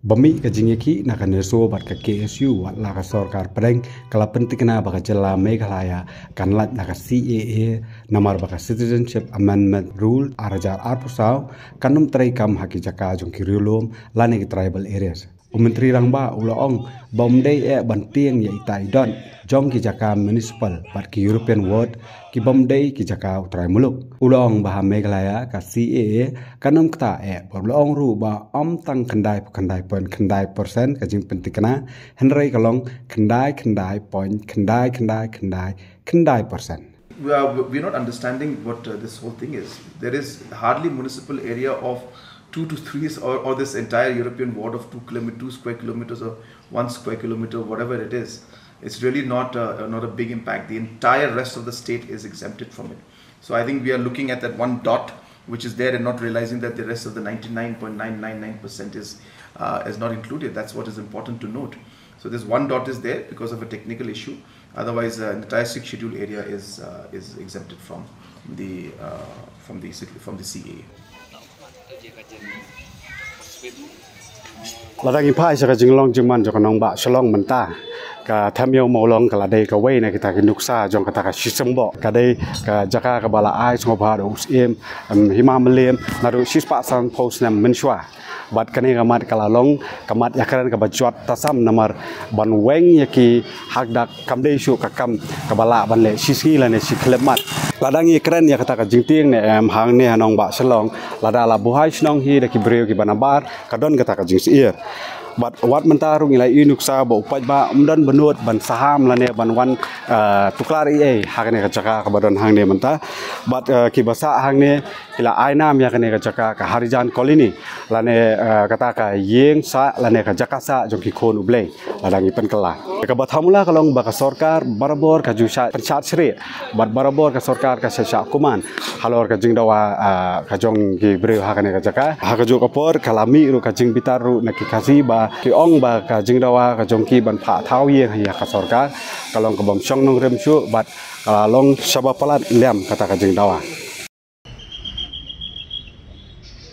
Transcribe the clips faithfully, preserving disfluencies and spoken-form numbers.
Ba mih ka jingïakhih na ka NESO bad ka K S U, wat la ka sorkar pdeng ka la pyntikna ba ka jylla Meghalaya kan lait na ka C A A, namar ba ka Citizenship Amendment Rule ar hajar arphew saw kan ym treikam ha ki jaka jong ki riewlum lane ki tribal areas. U Myntri Rangbah u la ong ba ym dei eh ban tieng ïa ita i dot jong ki jaka municipal bad ki European ward ki bym dei ki jaka u trai muluk. U la ong ba ha Meghalaya ka C A A kan ym ktah eh, bad u la ong ruh ba ym tang khyndai phew khyndai point khyndai percent ka jingpyntikna, hynrei ka long khyndai khyndai point khyndai khyndai khyndai khyndai percent. We are, we're not understanding what uh, this whole thing is. There is hardly municipal area of two to three, or, or this entire European ward of two kilometers, two square kilometers, or one square kilometer, whatever it is. It's really not a, not a big impact. The entire rest of the state is exempted from it. So I think we are looking at that one dot which is there and not realizing that the rest of the ninety-nine point nine nine nine percent is uh, is not included. That's what is important to note. So this one dot is there because of a technical issue. Otherwise, uh, the entire sixth schedule area is uh, is exempted from the uh, from the from the C A A. Lada ngi phai sha ka jinglong jingman jong ka nongbah Shillong mynta, ka Tham Ïew Mawlong ka la dei kawei na kita ki nuksa jong kata ka shisymboh. Ka dei ka jaka kaba la ai sngewbha da u Syiem, em, Hima Mylliem naduh shispah sanphew snem mynshuwa. Bad kane ka mat ka la long ka mat ïakren kaba jot tasam namar ban weng ïa ki hakdak kam dei shuh ka kam kaba lah ban leh shisngi lane shi khyllipmat. Lada ngi kren ïa kata ka jingtieng ne em hangne ha nongbah Shillong, lada la buhai shnong hi da ki briew kiba nabar, ka don kata ka jingsyier. Bad wat mynta ruh ngi la ïohi nuksa ba u paidbah um don bynnud ban saham lane ban wan, eh, tuklar ei ei ha kane ka jaka kaba don hangne mynta. Bad, eh, kiba sah hangne ki la ai nam ïa kane ka jaka ka Harijan Colony lane, eh, kata ka ïing sah lane ka jaka sah jong ki khun U Blei. Lada ngi pynkylla, kaba thamula ka long ba ka sorkar barabor ka ju shah pynshad shrieh bad barabor ka sorkar ka shah shah kuman halor ka jingdawa, ah, ka jong ki briew ha kane ka jaka. Ha kajuh ka por ka la mih ruh ka jingbitar ruh na ki Khasi ba ki ong ba ka jingdawa ka jong ki ban phah thaw ïing ha ïa ka sorkar ka long ka bym shong nongrim shuh bad ka la long shaba palat liam kata ka jingdawa.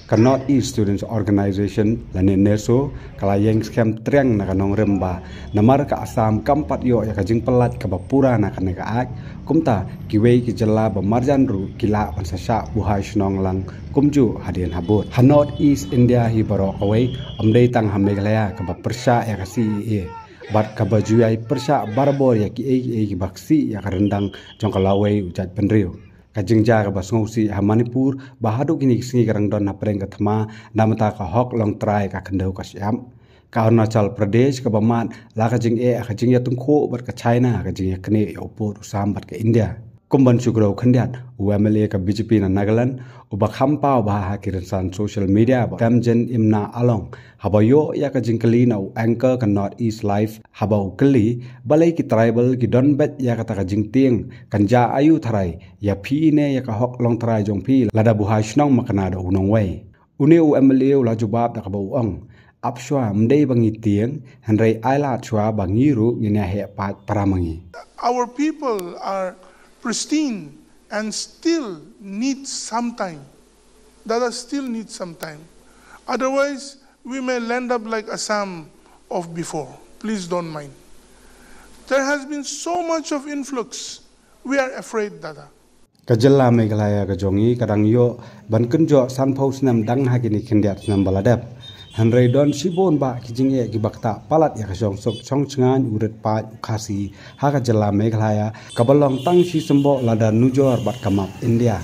Ka North East Students Organization lane NESO ka la ïeng skhem triang na ka nongrim ba namar ka Assam kam pat ïoh ïa ka jingpyllait kaba pura na kane ka Act, kumta kiwei ki jylla ba marjan ruh ki lah ban sa shah buhai shnong lang kumjuh hadien habud. Ha North East India hi baroh kawei, ym dei tang ha Meghalaya kaba pyrshah ïa ka C A A bad kaba ju ïai pyrshah barabor ïa kiei kiei kiba ksih ïa ka ryndang jong ka lawei u jaitbynriew. Ka jingjia kaba sngewsih ha Manipur ba haduh kine ki sngi ka dang don hapdeng ka thma namar ka hok longtrai ka khyndew ka shyiap. Ka Arunachal Pradesh kaba mad la ka jingeh ka jingïatyngkhuh bad ka China ka jingïaknieh ïa u pud u sam bad ka India. Kum ban shu kdew khyndiat, u M L A ka B J P na Nagaland uba kham paw bha ha ki rynsan social media, ba Temjen Imna Along, haba ïoh ïa ka jingkylli na u anchor ka North East Live, haba u kylli balei ki tribal ki don beit ïa kata ka jingtieng, kan jia aïu tharai ïa phi ne ïa ka hok longtrai jong phi lada buhai shnong makna da u nongwei. Une u M L A u la jubab da kaba u ong, ap shuwa, ym dei ba ngi tieng, hynrei ai lad shuwa ba ngi ruh ngin ïa heh paid para ma ngi. Our people are pristine and still need some time. Dada, still need some time. Otherwise, we may land up like Assam of before. Please don't mind. There has been so much of influx. We are afraid, Dada. Ka jylla Meghalaya ka jong ngi ka dang ïoh ban kynjoh sanphew snem dang ha kine khyndiat snem ba la dep. Hynrei don shibun bah ki jingeh kiba ktah palat ïa ka shongsuk shongshngaiñ u rit paid u Khasi ha ka jylla Meghalaya, kaba long tang shisymboh lada nujor bad ka map India.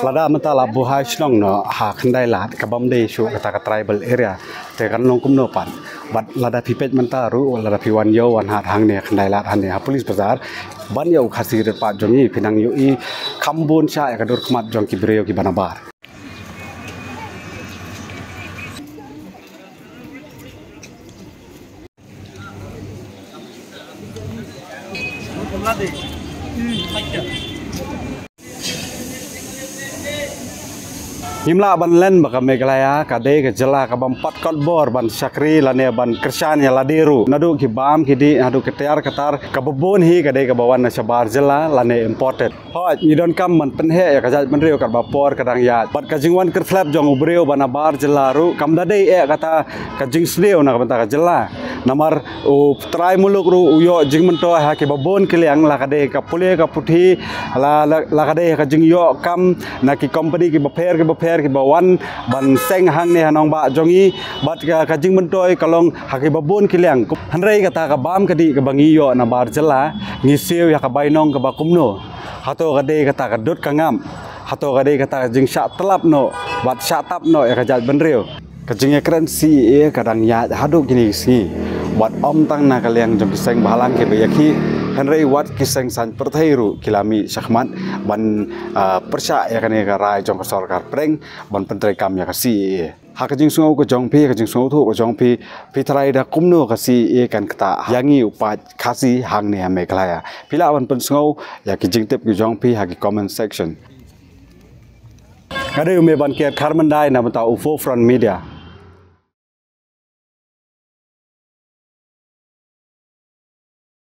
Lada mynta la buhai shnong noh ha Khyndailad kaba ym dei shuh kata ka tribal area, te kan long kumno pat? Bad lada phi peit mynta ruh, lada phi wan ïew wan hat hangne ha Khyndailad hangne ha Police Bazar ban ïa u Khasi rit paid jong ngi, phi nang ïohi kham bun shah ïa ka dur khmat jong ki briew kiba nabar. Ngim lah ban len ba ka Meghalaya ka dei ka jylla ka bym pat kot bor ban shakri lane ban kyrshan ïa lade ruh. Naduh ki bam ki dih, naduh ki tiar ka tar, kaba bun hi ka dei kaba wan na shabar jylla lane imported. Hooid, ngi donkam ban pynheh ïa ka jaitbynriew katba por ka dang ïaid. Bad ka jingwan kyrkhlep jong u briew ba na bar jylla ruh kam da dei eh kata ka jingsniew na ka bynta ka jylla. Namar u trai muluk ruh u ïoh jingmyntoi ha kiba bun ki liang, la ka dei ka pule ka puthi, la, la, la ka dei ka jingïoh kam na ki company kiba pher kiba pher kiba wan ban seng hangne ha nongbah jong ngi. Bad ka, ka jingmyntoi ka long ha kiba bun ki liang. Hynrei kata ka bam ka dih kaba ngi ïoh na bar jylla, ngi siew ïa ka bainong kaba kumno? Hato ka dei kata ka dud ka ngam? Hato ka dei kata ka jingshah tlap noh bad shah tap noh ïa ka jaitbynriew? Ka jingïakren C A A ka dang ïaid haduh kine ki sngi. Wat ym tang na ka liang jong ki seng bhalang kiba ïakhih, hynrei wat ki seng saiñ pyrthei ruh ki la mih shakhmat ban, ah, pyrshah ïa kane ka rai jong ka sorkar pdeng ban pyntreikam ïa ka C A A. Ha ka jingsngew ka jong phi, ka jingsngewthuh ka jong phi, phi tharai da kumno ka C A A kan ktah ïa ngi u paid Khasi hangne ha Meghalaya? Phi lah ban pynsngew ïa ki jingtip ki jong phi ha ki comment section. Nga dei u Mebankiat Kharmyndai na bynta u Forefront Media.